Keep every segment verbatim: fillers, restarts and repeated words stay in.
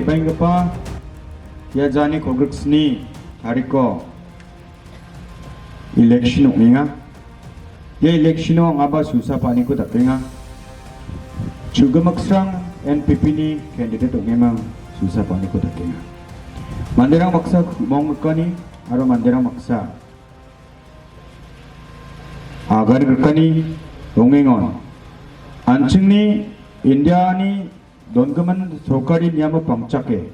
Benggipa ia jani kolgriksni tariko election ong·enga. Ia election-o angaba susa paniko dakenga. Chu·gimiksrang N P P-ni candidate ong·emang susa paniko dakenga. Manderang baksa ku·mong rikani aro manderang baksa agan rikani ong·engon. An·chingni Indiani dongimin sorkari niamo pangchake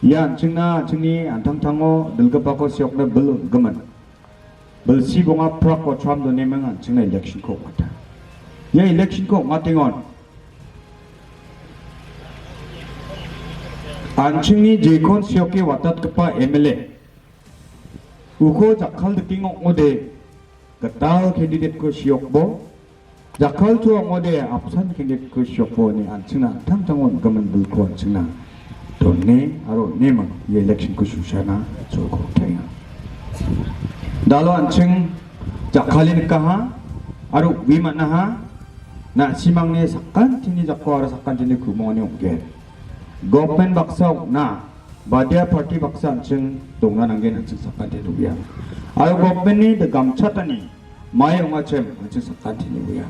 ia an·chingna an·chingni an·tangtango dilgipako seokna bil on·gimin. Bilsi bonga prak otram doneming an·chingna election-ko ong·ata. Ia election-ko ong·atengon an·chingni jekon seoke watatgipa M L A uko jakkal dikeng ong·ode gital candidate-ko seokbo, jakkal tua ong·ode apsan candidate-ko seokbo ine an·chingna an·tangtango on·gimin bilko an·chingna done aro on·eming ia election-ko susana sorko riktaenga. Dalo an·ching jakkale nikaha aro ubi man·aha, na·simangni sakantini jako aro sakantini ku·mongani ong·gen. Government baksa ong·na, badia party baksa an·ching dongna nanggen an·ching sakantini uia. Aro government-ni de gamchatani mai ong·achim an·ching sakantini uia.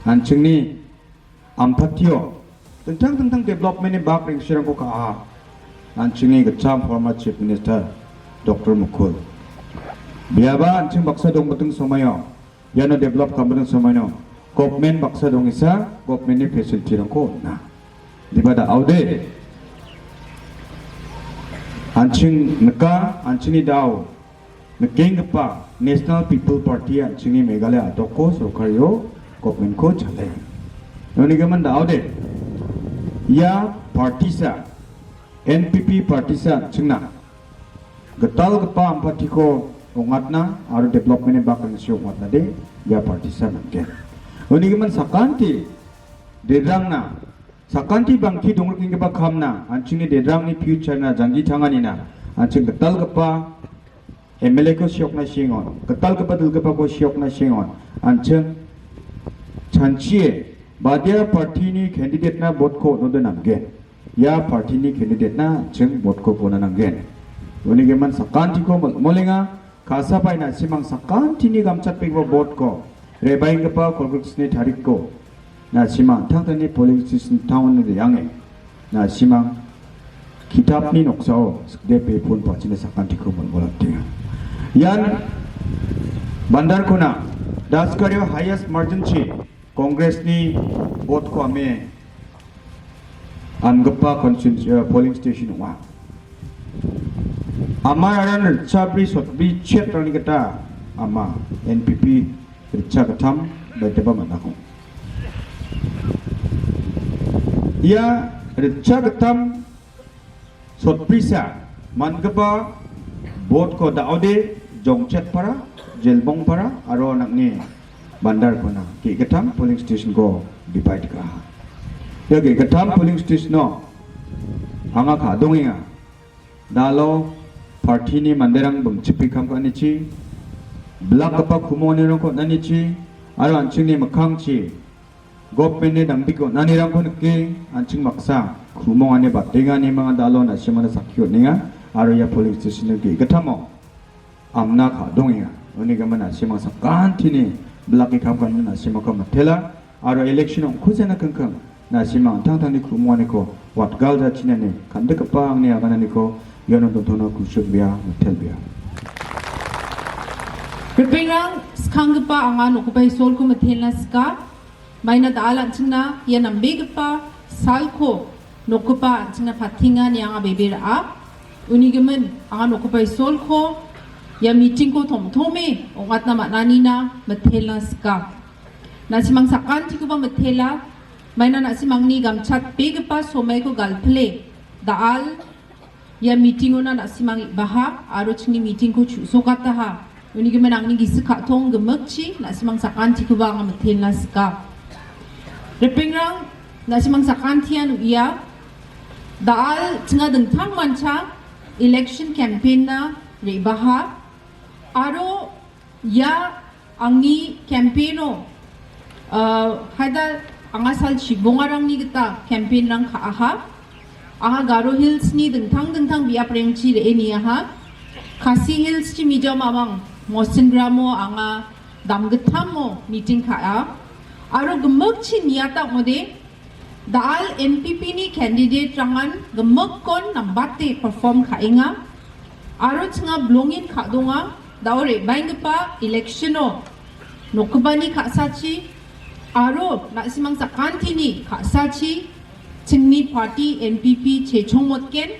An·chingni ampatio dingtang dingtang development-ni bak rengsirangko ka·aha. An·chingni gitcham former Chief Minister Doctor Mukul. Biaba an·ching baksa dongbiting somaio iano develop ka·gimin somaino government baksa dongesa, government-ni facility-rangko on·a. Diba da·ode? An·ching nika, an·chingni da·o nikenggipa National People Party an·chingni Meghalaya a·doko sorkario government-ko chalaia. Unigimin da·ode? Ia partisa N P P partisa an·chingna gitalgipa ampatiko ong·atna aro development-ni bak rengsi ong·atnade ia partisa nanggen. Unigimin sakanti derangna, sakanti bangki dongrikenggipa kamna, an·chingni derangni future-na janggi tanganina, an·ching gitalgipa M L A-ko seokna siengon, gitalgipa dilgipako seokna siengon, an·ching chanchie badia party-ni candidate-na vote-ko on·ode nanggen. Ia party-ni candidate-na an·ching vote-ko pona nanggen. Unigimin sakantiko mol-, molenga, ka·sapaina simang sakantini gamchatbegipa vote-ko, rebaenggipa kolgriksni tarikko, na·simang an·tangtangni polling station town-ni re·ange, na·simang kitapni noksao sikdepe pon pachina sakantiko molmolatenga. Ian Bandarkona, Daskario highest margin-chi Congress-ni vote-ko ame amgipa constituency, eh, polling station ong·a. Ama aran ritchabri sotbri chet-rangni gita ama N P P ritchagittam baitaba man·ako. Ia ritchagittam sotbrisa man·gipa vote-ko da·ode Jongchetpara, Jelbongpara aro nang·ni Bandarkona ge·gittam polling station-ko divide ka·aha. Ia ge·gittam polling station-o anga ka·dongenga. Dalo party-ni manderang bimchipi kam ka·anichi, bilakgipa kumonirangko on·anichi, aro an·chingni mikkangchi government-ni dambiko on·anirangko nike, an·ching baksa kumongani batenga ine anga dalo na·simana sakki on·enga, aro ia polling station-o ge·gittamo amna ka·dongenga. Unigimin na·simang sakantini bilake kam ka·ani na·simangko mitela, aro election ong·kujana kingking na·simang an·tangtangni kumonganiko watgal jachinani kandikgipa angni agananiko iano dontona kusumbea, mitelbea. Ripengrang, skanggipa anga nokgipa Isolko mitelna sika. Maina da·al an·chingna ia nambegipa salko nokgipa an·chingna patenga ine anga bebe ra·a. Unigimin anga nokgipa Isolko ia meeting-ko tomtome ong·atna man·anina mitelna sika. Na·simang sakantikoba mitela, maina na·simangni gamchatbegipa somaiko galpile da·al ia meeting-ona na·simang re·baha aro chingni meeting-ko chu·sokataha. Unigimin angni gisik ka·tong gimikchi na·simang sakantikoba anga mitelna sika. Ripengrang, na·simang sakantian u·ia, da·al chinga dingtangmancha election campaign-na re·baha aro ia angni campaign-o, ah, haida anga sal chibongarangni gita campaign-rang ka·aha. Anga Garo Hillsni dingtang dingtang biaprangchi re·e niaha. Khasi Hillschi mijom amang Mosingramo anga damgittamo meeting ka·a. Aro gimikchi niata ong·ode, da·al N P P ni candidate-rangan gimikkon nambate perform ka·enga. Aro chinga bilongin ka·donga, da·o re·baenggipa election-o nokgipani ka·sachi aro na·simang sakantini ka·sachi chingni party N P P chechongmotgen,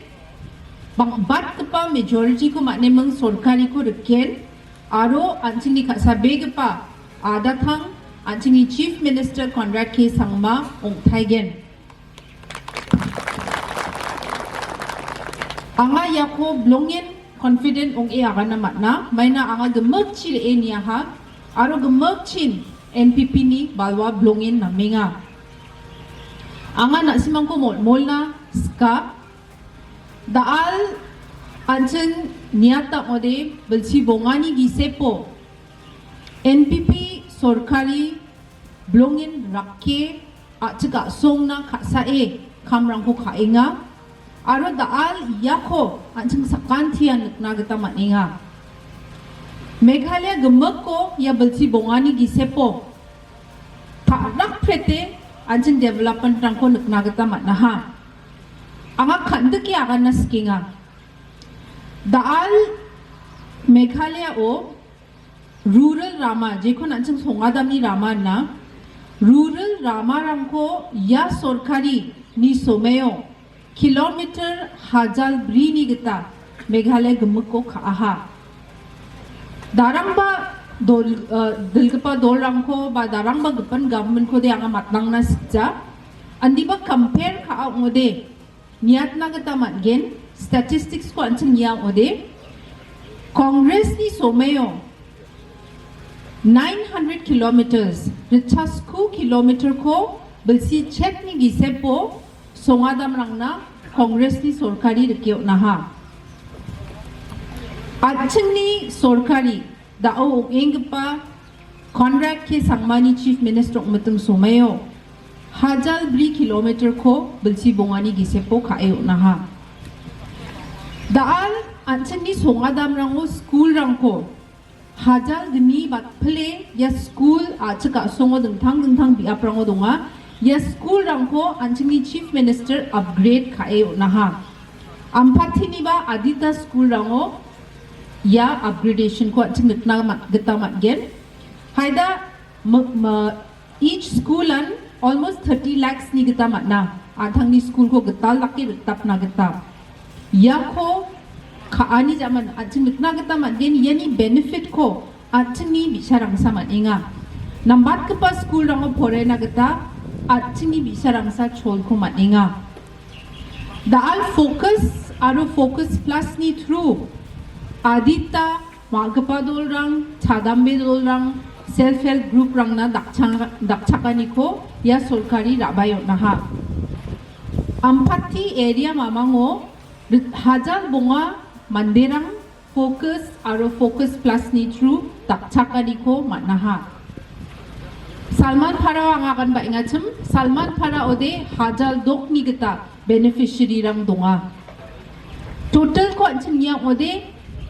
bang·batgipa majority-ko man·eming sorkariko riken, aro an·chingni ka·sabegipa adatang an·chingni Chief Minister Conrad K Sangma ong·taigen. Anga iako bilongin confident ong·e agana man·a, maina anga gimikchi re·e niaha, aro gimikchin N P P ni balwa bilongin namenga. Anga na·simangko molmolna sika, da·al an·ching niata ong·ode bilsi bongani gisepo N P P sorkari bilongin rake a·chik a·songna ka·sae kamrangko ka·enga. Aro da·al iako an·ching sakantian nikna gita man·enga. Meghalaya gimikko ia bilsi bongani gisepo ta·rakprete an·ching development-rangko nikna gita man·aha. Anga kan·dike agana sikenga. Da·al Meghalaya-o rural rama, jekon an·ching songadamni rama ina, rural ramarangko ia sorkarini somao kilometer hajal brini gita Meghalaya gimikko ka·aha. Darangba dol-, eh, dilgipa dolrangko ba darangba gipin government-kode anga matnangna sikja. Indiba compare ka·a ong·ode, niatna gita man·gen, statistics-ko an·ching nia ong·ode, Congress-ni somao nine hundred kilometers, ritchasku kilometer-ko bilsi chetni gisepo songadamrangna Congress-ni sorkari rike on·aha. An·chingni sorkari da·o ong·enggipa Conrad K Sangmani Chief Minister ong·miting somao hajal bri kilometer-ko bilsi bongani gisepo ka·e on·aha. Da·al an·chingni songadamrango school-rangko hajal gni batpile ia school a·chik a·songo dingtang dingtang biaprango donga. Ia school-rangko an·chingni Chief Minister upgrade ka·e on·aha. Ampatiniba adita school-rango ia upgradation-ko an·ching nikna man-, gita man·gen. Haida ma-, ma-, each school-an almost thirty lakhs-ni gita man·a. An·tangni school-ko gital dake ritapna gita. Iako ka·ani jaman an·ching nikna gita man·gen, iani benefit-ko an·chingni bi·sarangsa man·enga. Nambatgipa school-rango porena gita an·chingni bi·sarangsa cholko man·enga. Da·al Focus aro Focus Plus-ni through adita ma·gipa dolrang, chadambe dolrang, self help group-rangna dakchang-, dakchakaniko ia sorkari ra·bae on·aha. Ampati area mamango rit-, hajal bonga manderang Focus aro Focus Plus-ni through dakchakaniko man·aha. Salman Para-o anga agan ba·engachim, Salman Para-ode hajal dokni gita beneficiary-rang donga. Total-ko an·ching nia ong·ode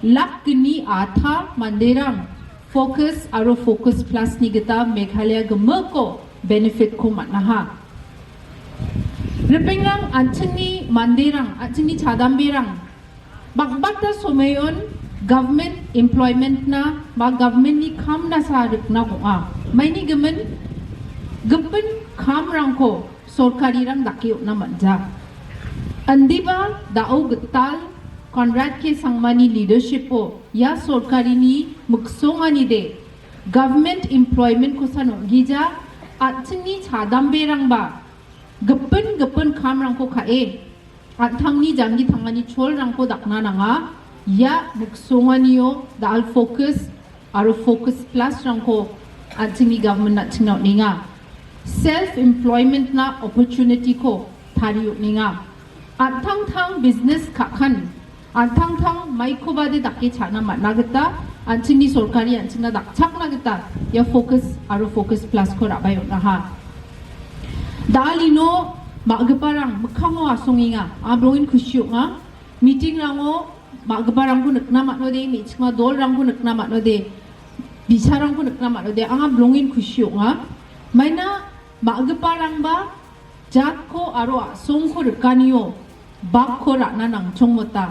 lak gni atha manderang Focus aro Focus Plus-ni gita Meghalaya gimikko benefit-ko man·aha. Ripengrang, an·chingni manderang, an·chingni chadamberang, bang·bata somoion government employment-na ba government-ni kamnasa rikna ong·a. Maini gimin, gipin kamrangko sorkarirang dake on·na man·ja. Indiba da·o gital Conrad K Sangmani leadership-o ia sorkarini miksonganide government employment-kosan ong·gija, an·chingni chadamberangba gipin gipin kamrangko ka·e, an·tangni janggi tangani cholrangko dakna nanga. Ia miksonganio da·al Focus aro Focus Plus-rangko an·chingni government-na an·chingna on·enga. Self employment-na opportunity-ko tarie on·enga. An·tangtang business ka·kan, an·tangtang maikobade dake cha·na man·a gita, an·chingni sorkari an·chingna dakchakna gita ia Focus aro Focus Plus-ko ra·bae on·aha. Da·alino Ma·giparang mikkango asongenga, anga bilongen kusi ong·a. Meetingrango ma·giparangko nikna man·ode, me·chikma dolrangko nikna man·ode, bisarangko nikna man·ode, anga bilongen kusi ong·a. Maina ma·giparangba jatko aro a·songko rikanio bakko ra·na nangchongmota.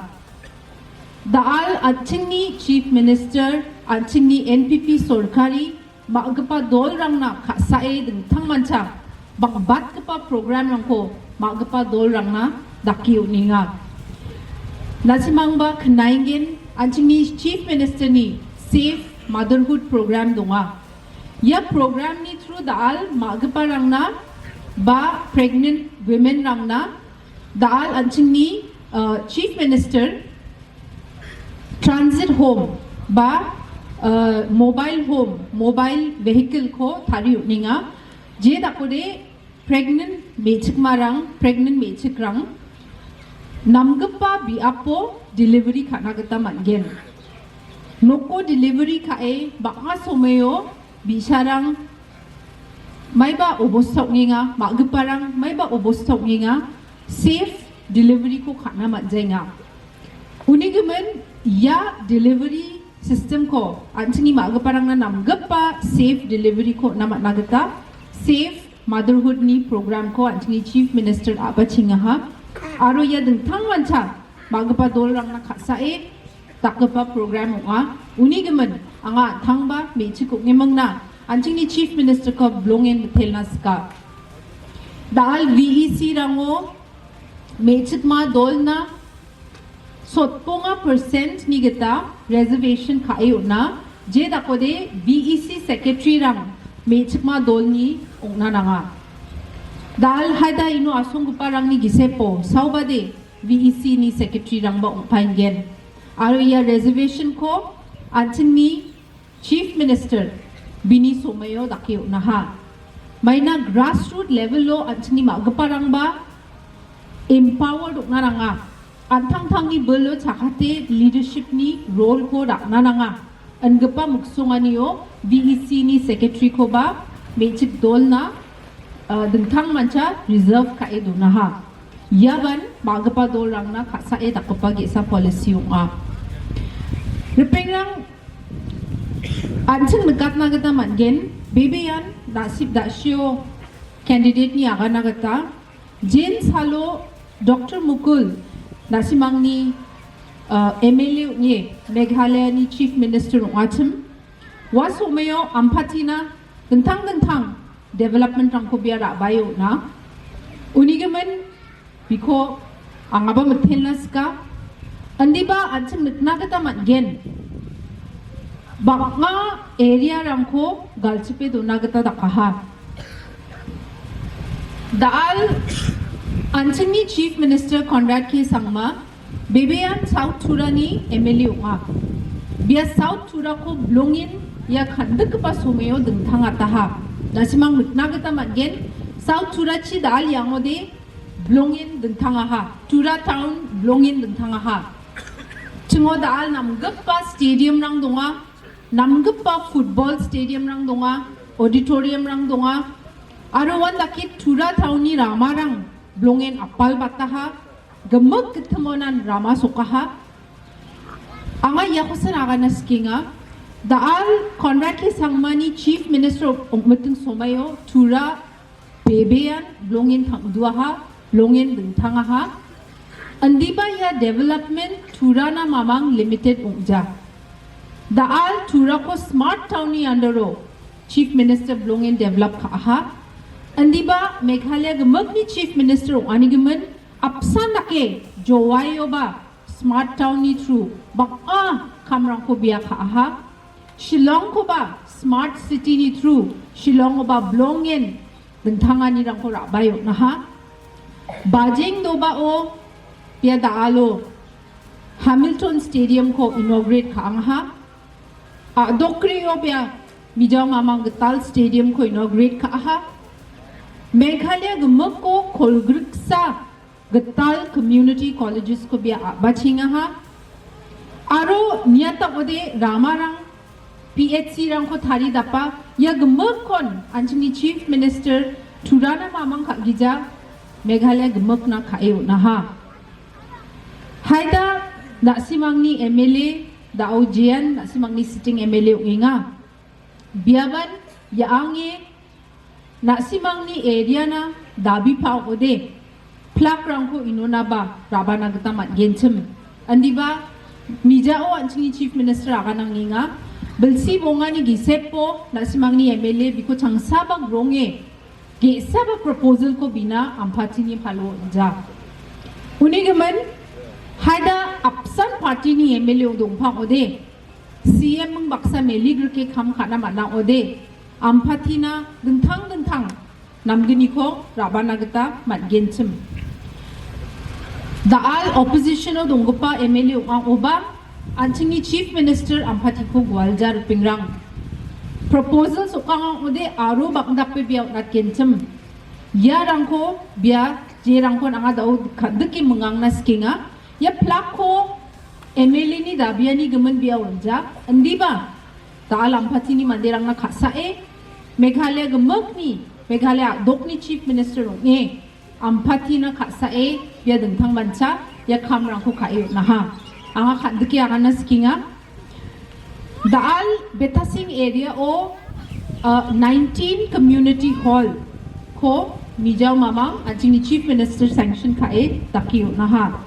Da·al an·chingni Chief Minister, an·chingni N P P sorkari, ma·gipa dolrangna ka·sae dingtangmancha bang·batgipa programrangko ma·gipa dolrangna dake on·enga. Nasimangba knaengen, an·chingni Chief Ministerni Safe Motherhood Program donga. Ia programni through da·al ma·giparangna ba pregnant womenrangna da·al an·chingni, uh, Chief Minister transit home ba, uh, mobile home, mobile vehicle-ko tarie on·enga. Je dakode pregnant me·chikmarang, pregnant me·chikrang namgipa biapo delivery ka·na gita man·gen. Noko delivery ka·e bang·a somoio bisarang maiba obosta ong·enga, ma·giparang maiba obosta ong·enga, safe delivery-ko ka·na man·jaenga. Uni gimin ia delivery system-ko an·chingni ma·giparangna namgipa safe delivery-ko on·na man·a gita Safe Motherhood-ni program-ko an·chingni Chief Minister a·bachengaha. Aro ia dingtangmancha ma·gipa dolrangna ka·sae dakgipa program ong·a. Uni gimin anga an·tangba me·chik ong·emingna an·chingni Chief Minister-ko bilongen mitelna sika. Da·al V E C-rango me·chikma dolna sotbonga percent-ni gita reservation ka·e on·a, je dakode V E C secretary-rang me·chikma dolni ong·na nanga. Da·al haida ino asonggiparangni gisepo saubade V E C-ni secretary-rangba ong·paengen. Aro ia reservation-ko an·chingni Chief Minister bini somoio dake on·aha. Maina grassroot level-o an·chingni ma·giparangba empowered ong·na nanga. An·tangtangni bilo chakate leadership-ni role-ko ra·na nanga. Ingipa miksonganio V E C-ni secretary-koba me·chik dolna, ah, dingtangmancha reserve ka·e donaha. Iaban ma·gipa dolrangna ka·sae dakgipa ge·sa policy ong·a. Ripengrang, an·ching nikatna gita man·gen, bebean da·sip da·sio candidate-ni agana gita, jensalo Doktor Mukul, nasimangni, ah, M L A ong·e Meghalaya-ni Chief Minister ong·achim, ua somoio Ampatina dingtang dingtang development-rangko bia ra·bae on·a. Uni gimin biko angaba mitelna sika. Indiba an·ching nikna gita man·gen. Bang·a area-rangko galchipe dona gita dakaha. Da·al an·chingni Chief Minister Conrad K Sangma, bebean South Turani M L A ong·a. Bia South Turako bilongen ia kandikgipa somoio dingtangataha. Nasimang nikna gita man·gen, South Turachi da·al iangode bilongen dingtangaha. Tura town bilongen dingtangaha. Chingo da·al namgipa stadium-rang donga, namgipa football stadium-rang donga, auditorium-rang donga. Aro uandake Tura town-ni ramarang bilongen apalbataha, gimik gitimonan rama sokaha. Anga iako san agana sikenga. Da·al Conrad K Sangmani Chief Minister ong·miting somoio Tura bebean bilongen tangduaha, bilongen dingtangaha. Indiba ia development Turana mamang limited ong·ja. Da·al Turako smart town-ni under-o Chief Minister bilongen develop ka·aha. Indiba Meghalaya gimikni Chief Minister ong·ani gimin apsan dake Jowaioba smart town-ni through bang·a kamrangko bia ka·aha. Shillongkoba smart city-ni through Shillongoba bilongen dingtanganirangko ra·bae on·aha. Bajeng dobao bia da·alo Hamilton Stadium-ko inaugurate ka·angaha. A·dokgrio bia Mijao Mamang Gital Stadium-ko inaugurate ka·aha. Meghalaya gimikko kolgriksa gital community colleges-ko bia a·bachengaha. Aro niata ode ramarang P H C-rangko taridapa, ia gimikkon an·chingni Chief Minister Turana Mamang ka·gija Meghalaya gimikna ka·e on·aha. Haida na·simangni M L A, da·o jean na·simangni sitting M L A ong·enga. Biaban ya·ange na·simangni area-na dabipa ong·ode, plakrangko inonaba ra·bana gita man·genchim. Indiba mijao an·chingni Chief Minister aganangenga. Bilsi bongani gisepo na·simangni M L A biko changsaba gronge ge·saba proposal-ko bina Ampatini palo on·ja. Uni gimin, haida apsan party-ni M L A dongpang ong·ode, C M ming baksa meligrike kam ka·na man·a ong·ode, Ampatina dingtang dingtang namgniko ra·bana gita man·genchim. Da·al opposition-o donggipa M L A ong·angoba, an·chingni Chief Minister Ampatiko gualja ripengrang. Proposal sokang ong·ode aro bang·dape bia on·atgenchim. Iarangko bia, jerangkon anga da·o ka-, dike mingangna sikenga. Ia plakko M L A-ni dabiani gimin bia on·ja. Indiba, da·al Ampatini manderangna ka·sae, Meghalaya gimikni, Meghalaya a·dokni Chief Minister ong·e, Ampatina ka·sae, bia dingtangmancha, ia kamrangko ka·e on·aha. Anga kan·dike agana sikenga. Da·al Betasing area-o, uh, nineteen community hall-ko mijao mamang an·chingni Chief Minister sanction ka·e dake on·aha.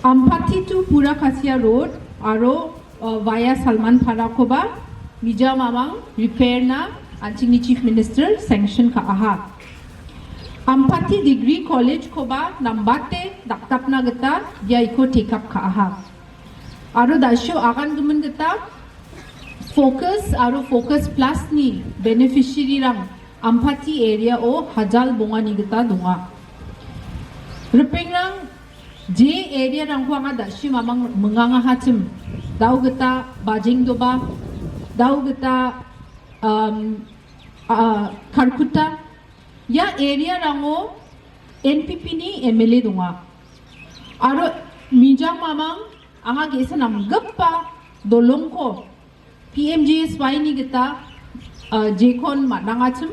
Ampati to Purakasia Road aro, uh, via Salman Parakoba mijao mamang repair-na an·chingni Chief Minister sanction ka·aha. Ampati Degree College-koba nambate dakdapna gita iaiko take up ka·aha. Aro da·sio agangimin gita Focus aro Focus Plus-ni beneficiary-rang Ampati area-o hajal bongani gita donga. Ripengrang, je area-rangko anga da·sio mamang mingangahachim, da·o gita Bajengdoba, da·o gita, um, ah, Kharkutta, ia area-rango N P P-ni M L A donga. Aro mijao mamang anga ge·sa namgipa dolongko P M G S Y-ni gita, ah, jekon man·angachim,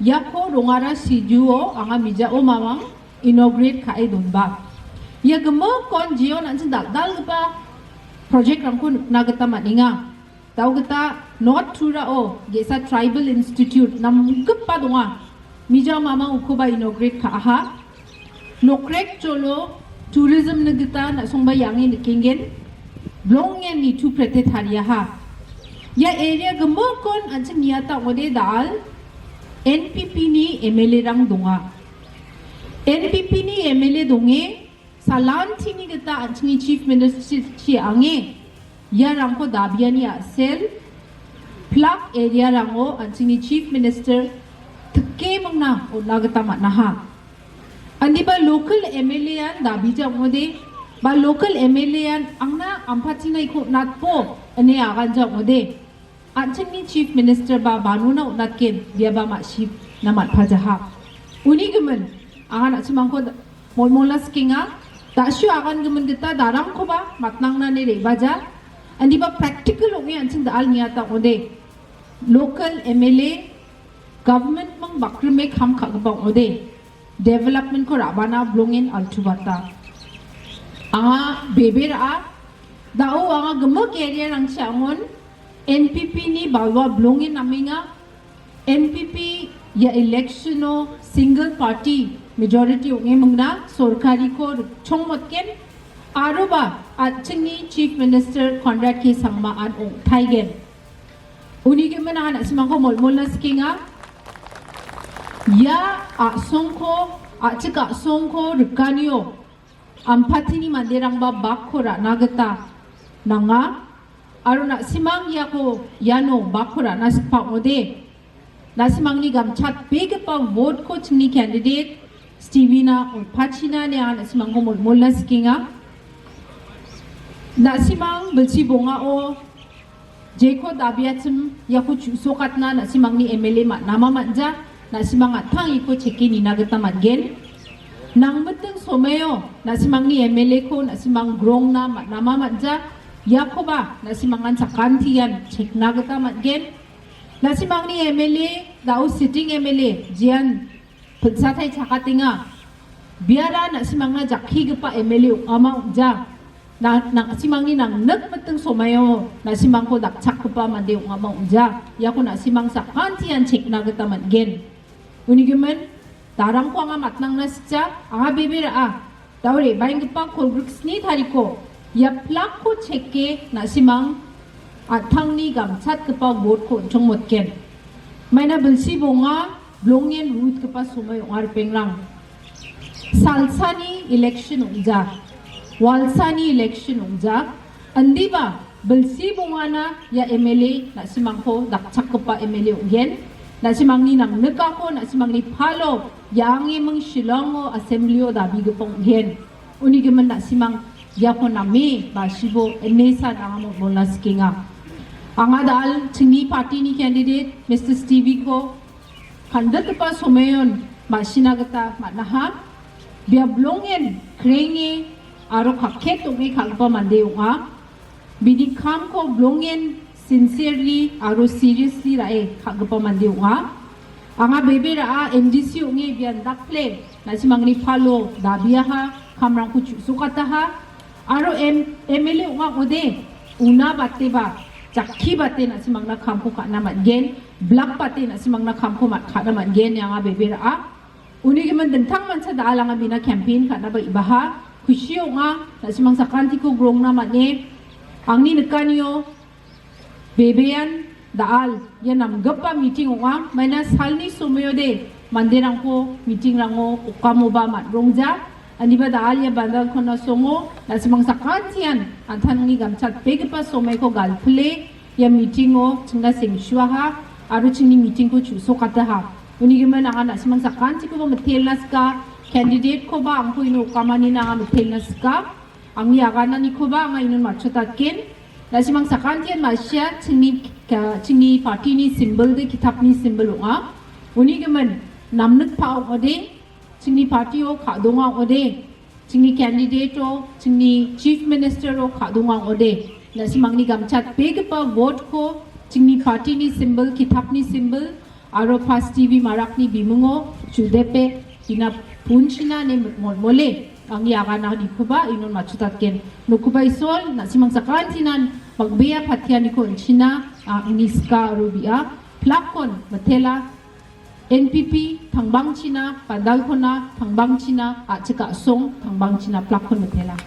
iako rongara sijuo anga mijao mamang inaugurate ka·e donba. Ia gimikkon jeon an·ching dal·dalgipa project-rangko nikna gita man·enga. Da·o gita North Turao ge·sa tribal institute namgipa donga. Mijao mamang ukoba inaugurate ka·aha. Nokrek jolo tourism-ni gita na·songba iange nikenggen. Blongen nitu prete tariaha. Ia area gimikkon an·ching niata ong·ode da·al N P P-ni M L A-rang donga. N P P-ni M L A donge, salantini gita an·chingni Chief Minister chi ange, iarangko dabiani a·sel, plak area-rango an·chingni Chief Minister tike mingna on·na gita man·aha. Indiba local M L A-an dabija ong·ode, ba local M L A-an angna Ampatina iko on·atbo ine aganja ong·ode, an·chingni Chief Minister ba banona on·atgen, biaba ma·sina man·pajaha. Uni gimin, anga na·simangko da-, molmola sikenga, da·sio agangimin gita darangkoba matnangnani re·baja, indiba practical ong·e an·ching da·al niata ong·ode, local M L A, government-ming bakrime kam ka·gipa ong·ode, development-ko ra·bana blongen altubata. Anga bebe ra·a, da·o anga gimik area-rangchi angon N P P-ni balwa blongen namenga, N P P ia election-o single party majority ong·e mingna sorkariko rikchongmotgen, aroba an·chingni Chief Minister Conrad K Sangma-an ong·taigen. Uni gimin anga na·simangko molmolna sikenga. Ia a·songko, a·chik a·songko rikanio Ampatini manderangba bakko ra·na gita nanga. Aro na·simang iako iano bakko ra·na sikpang ong·ode, na·simangni gamchatbegipa vote-ko chingni candidate Stevie-na on·pachina ine anga na·simangko molmolna sikenga. Na·simang bilsi bongao jeko dabiachim iako chu·sokatna na·simangni M L A man·ama man·ja, na·simang an·tang iko cheke nina gita man·gen. Nangmiting somaio na·simangni M L A-ko na·simang grongna man·ama man·ja, iakoba na·simangan sakantian chekna gita man·gen. Na·simangni M L A, da·o sitting M L A, jean pilsatai chakatenga. Biara na·simangna jakkigipa M L A ong·ama ong·ja. Na-, na-, na·simangni nangnikmiting somaio na·simangko dakchakgipa mande ong·ama ong·ja. Iako na·simang sakantian chekna gita man·gen. Unigimin, darangko anga matnangna sikja, anga bebe ra·a. Dao re·baenggipa kolgriksni tariko ia plakko cheke na·simang an·tangni gamchatgipa votko on·chongmotgen. Maina bilsi bonga, blongen rutgipa somoi ong·a ripengrang. Salsani election ong·ja, walsani election ong·ja, indiba bilsi bongana ia M L A na·simangko dakchakgipa M L A ong·gen. Na·simangni nangnikako na·simangni palo ia angeming Shillongo assemblyo dabigipa ong·gen. Unigimin na·simang iako name ba sibo enesan anga molmolna sikenga. Anga dal chingni partini candidate Mister Stevie-ko kandikgipa somoion ma·sina gita man·aha. Bia blongen krenge aro kakket ong·e ka·gipa mande ong·a. Bini kamko blongen sincerely aro seriously ra·e ka·gipa mande ong·a. Anga bebe ra·a M D C ong·e bian dakple na·simangni palo dabiaha, kamrangko chu·sokataha. Aro M-, M L A ong·a ode, una bateba, jakki bate na·simangna kamko ka·na man·gen, blak bate na·simangna kamko ma-, ka·na man·gen, anga bebe ra·a. Unigimin dingtang mancha da·al anga bina campaign ka·naba ibaha. Kusi ong·a, na·simang sakantiko grongna man·e. Angni nikanio, bebean da·al, ia namgipa meeting ong·a, maina salni somoiode manderangko meetingrango okamoba man·rongja. Aniba da·al ia bandalkona songo, na·simang sakantian an·tangni gamchatbegipa somoiko galpile, ia meetingo chingna sengsuaha, aro chingni meetingko chu·sokataha. Unigimin anga na·simang sakantikoba mitelna sika, candidate-koba angko ino okamanina anga mitelna sika. Angni agananikoba anga inon matchotatgen. Na·simang sakantian ma·sia chingni, ka-, chingni partini symbol de kitapni symbol ong·a. Unigimin namnikpa ong·ode, chingni partio ka·donga ong·ode, chingni candidate-o, chingni chief minister-o ka·donga ong·ode. Na·simangni gamchatbegipa vote-ko chingni partini symbol, kitapni symbol, aro Pas T V marakni bimungo chudepe bina punchina ne mol-, mole angni agananikoba inon matchotatgen. Nokuba Isol, na·simang sakantinan bang·bea patianiko on·china, a, angni sika aro bia plakkon mitela, N P P tangbangchina, bandalkona tangbangchina, a·chik a·song tangbangchina plakkon mitela.